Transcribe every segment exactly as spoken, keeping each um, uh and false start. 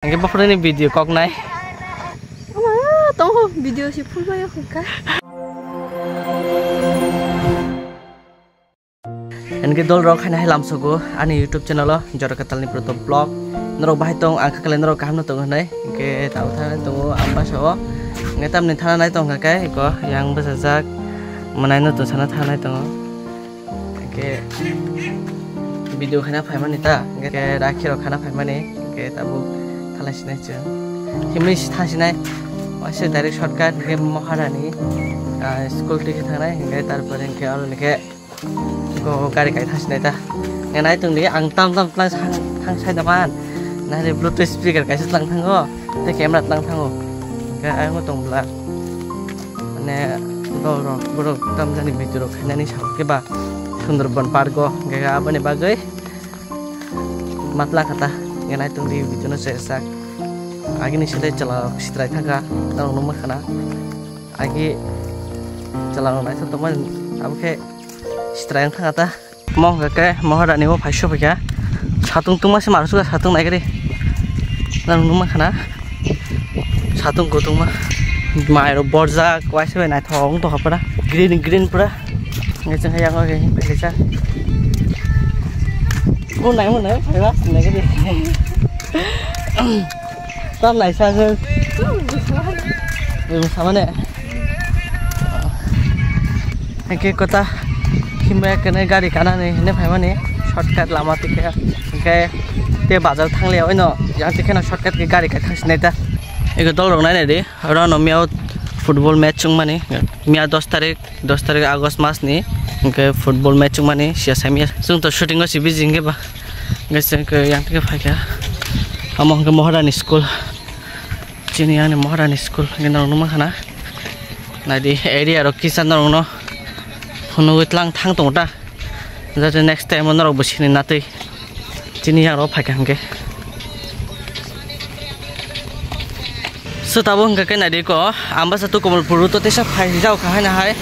Hingke bophrwni video koknai. Ama, tongo video si phulbaio hwnkha. Hingke dol rok haino hai lamsogo ani YouTube channel o Jora Katalni Proto Vlog. Norok bahai tong, ang kha kale norok kaham no tongo hinui. Hingke tabuk thana tongo Ambasa o. Hingke tamni thana nai tongkha khe eko yang bwsajak. Mwnai no tong sana thana nai tongo. Hingke video khaina phaimani ta, hingke rakhi rok khana phaimani, hingke tabuk thalai sinai chwng. Himni si thang sinai, waisa direct shortcut, hingke Maharani, ah, school twi khe thangnai, hingke tarpore hingke aro hingke go gari kai thang sinai ta. Hingke nai tongdi, ang tam tam tlang sang, thang sai da man. Nai re Bluetooth speaker kaisa tlang thango, tei camera tlang thango. Hingke ayang tong bla. Mane, borok, borok tamjani video rok khainani sabo khe ba Sundarban Park o, hingke aboni bagwi matla kata, hingke naitung di video no sejak. Agini side chwla rok sitrai thangkha, norok nukma khana. Agi chwla rok naithok tongmani, abo khe sitrai wng thangkha ta. Mo hwnkha khe Maharani o phai sophaikha. Satung tungma se mar suka satung naigari. Nang nukma khana. Satung kotungma. Mai rok borjak, waisa bai naithok wng tongkha pura. Green, green pura. Ngai chwng hai yango khe phaikha. Mo nai mo nai phaiba naigari. Tam naisa se. Samane. Hingke kota himba kene gari kanani hine phaimani shortcut lama tikhe hingke te bazar thangliya oino yang tikhe na shortcut ke gari kai thangsinai ta. Ego dol rok nai nai di oro no miya football match wngmani miya dos tarik dos tarik August mas ni hingke football match wngmani siya samya chwng to shooting o si busy hingke ba hingke chwng ke yang tikhe phaikha amo hingke Maharani school. Chini yang ni Maharani school hingke norok nukma khana. Naidi area rok kisa norok no phunugwi tlang thang tongo ta. Jate next time o norok bo sini natwi chini yang rok phaikha hingke. So tabo hingka khe naidi ko Ambasa to Kamalpur to tesa phai jao kha haina hai.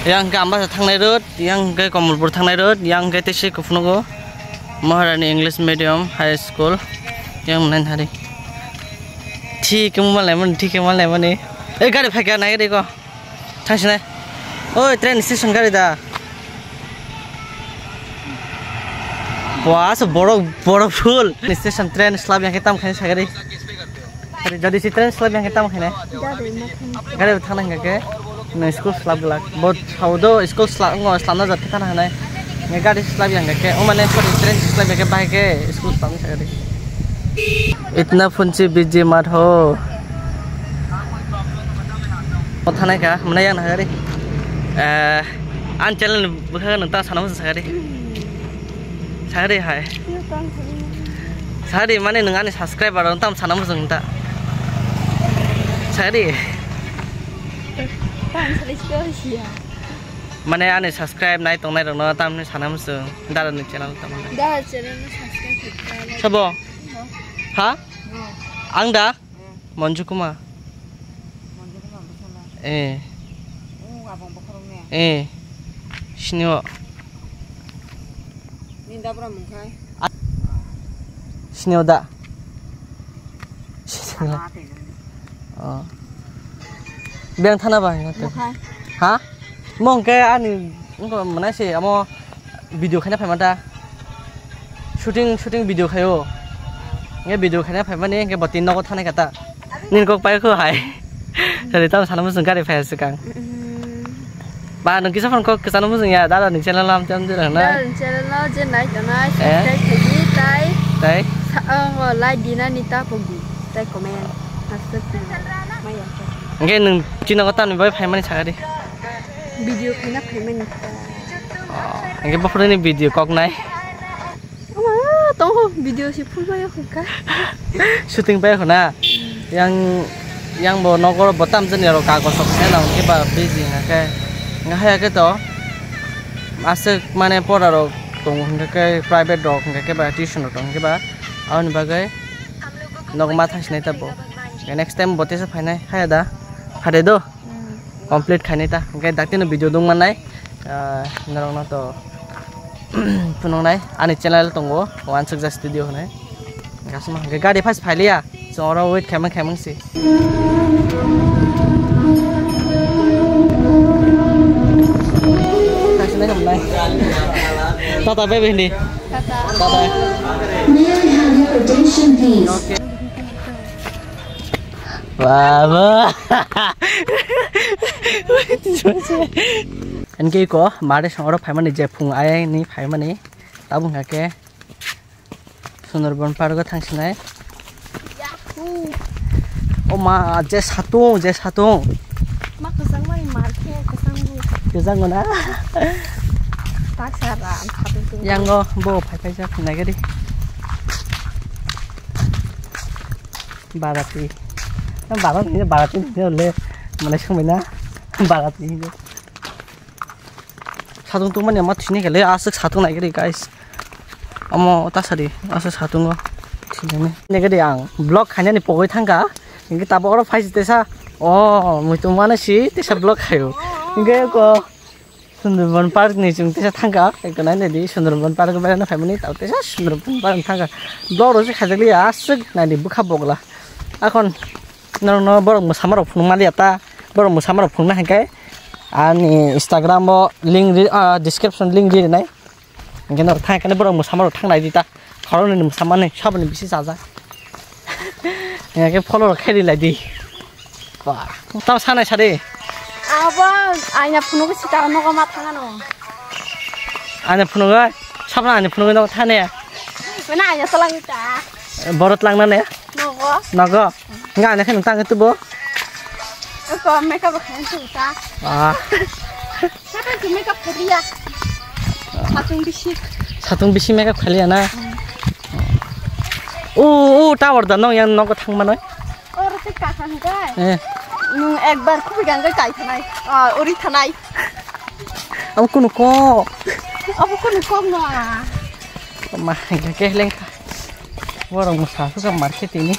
Yang hingke Ambasa thangnai road, yang hingke Kamalpur thangnai road, yang hingke tesa ko phunugo Maharani English Medium High School. Yang nai hari. Thik wng ma laimani, thik wng ma laimani. Ei, gari phaikha nai gari ko. Thangsinai. Oi, train station gari da. Bua, asa borok, borok full. Station train slab yang khe tam khaini sagari. Hari jadi si train slab yang khe tam khaini. Gari thangna hingka khe. Nang school slab glak. Bo sao do school slab ngo slabna jat thana hanai. Nge gari slab yang ke. O mane sorry train slab yang ke bahai ke school slab sa gari. Itna phunchi biji mat ho. O thanai ka mana yang na gari. Eh, an channel bukha nang ta sana musa gari. Sagri hai. Sagri mane nwng ani subscriber rok tam sana muchung ta. Sagri. Mane ani subscribe nai tongnai rok no tam sana muchung dara ni channel tam. Dara channel no subscribe khe ta. Sabo? Ha? Ang da? Monju Kumar. Monju Kumar bwsala. Eh. Oh, abang bokhorok ne. Eh. Sini o. Ninda bra mungkhai. Sini o da. Sini o. Ah, tei. Oh. Beng thana ba hingte. Mungkhai. Ha? Mo hingke ani wngkha mwnai se amo video khaina phaima ta. Shooting, shooting video khaio. Nge video khaina phaimani hingke bo tin nogo thanai kha ta. Nini kok pai kho hai. Sari tamo sana muchung gari phai swkang. Mm. Ba nung kisa phone kok sana muchung ya dada ni channel lam tam jira na. Dada ni channel no je nai tonai. Eh? Subscribe khaidi tai. Tai? Sa-, oh, like dinani ta pogdi. Tai comment. Hasta tu. Maya. Hingke nung chini nogo tamni bai phaimani sagadi. Video khaina phaimani ta. Oh, hingke bophrwni video koknai. Ama, tongo video si phulbaio hwnkha. Shooting bai khuna. Yang, yang bo nogo bo tamjani aro kagos rok sena hingke ba busy hingke. Hingke haya khe to. Aswk mane pora rok tongo hingke private rok hingke ba tuition rok tongo hingke ba. Aboni bagwi nogo ma thang sinai ta bo. Next time bo tesa phainai haya da. Phade do. Complete khainai ta. Hingke dakti no video dong manai. Ah, norok no to phunuknai. Ani channel tongo, Wansukjak Studio hinui. Hingke aswk ma hingke gari phai phai liya. Chwng oro wait khaimang khaimang si. Tata bebe hindi. Tata. Tata. May I have your attention, please? Okay. Baba. Enke ko mare songoro phaimani je phung ayang ni phaimani tabung hake. Sundarban Park o thangsinai. Yahoo! O ma, je satung, je satung. Ma kwchangmani mar khe kwchangbu. Kwchangbo na? Taksa ra, ang satung tung. Yango bo phai phai jak nai gari. Barati. Na barati, barati ni le. Mane sumai na. Barati ni. Satung tungmani ma thini khe le aswk satung nai gari guys. Omo tasari aswk satungo thini. Nai gari ang vlog khainani pogwi thangkha. Hinkhe tabuk oro phaisi tesa. O muitu mano si tesa vlog khaio. Hinkhe ko Sundarban Park ni chwng tesa thangkha. Ekta nai nai di Sundarban Park beraina phaimani tabuk tesa Sundarban Park thangkha. Vlog rok se khaijakliya aswk nai di bwkha bogla. Akhon norokno borok mwsamarok phunukma liya ta. Borok mwsamarok phunukna hinkhe ani Instagram o link ri-, ah, description link ri rinai. Hinkhe norok thang khe borok mwsamarok thang nai di ta. Khoroknwi ni mwsamani saboni bisi chajak. Hinkhe follow rok khe ri lai di. Ba. Tamo sanai sadi. Abo aina phunugo sita nogo ma thangano. Aina phunugo sabna aina phunugo nogo thane. Mana aina salang ta. Borot langna ne. Nogo. Nogo. Nga ne khen tang tu bo. Ko makeup khan tu ta. Ah. Saka tu makeup kariya. Satung bisi. Satung bisi makeup khaliya na. O o tower da nong yang nogo thang manoi. Oro se kaha hwnkhe. Eh. Nwng ekbar khubui ganggai kai thanai. Ah, uri thanai. Abo kunu ko. Abo kunu kok no. Ma hwnkhe ke lengkha. Borok mwsa suka market ini.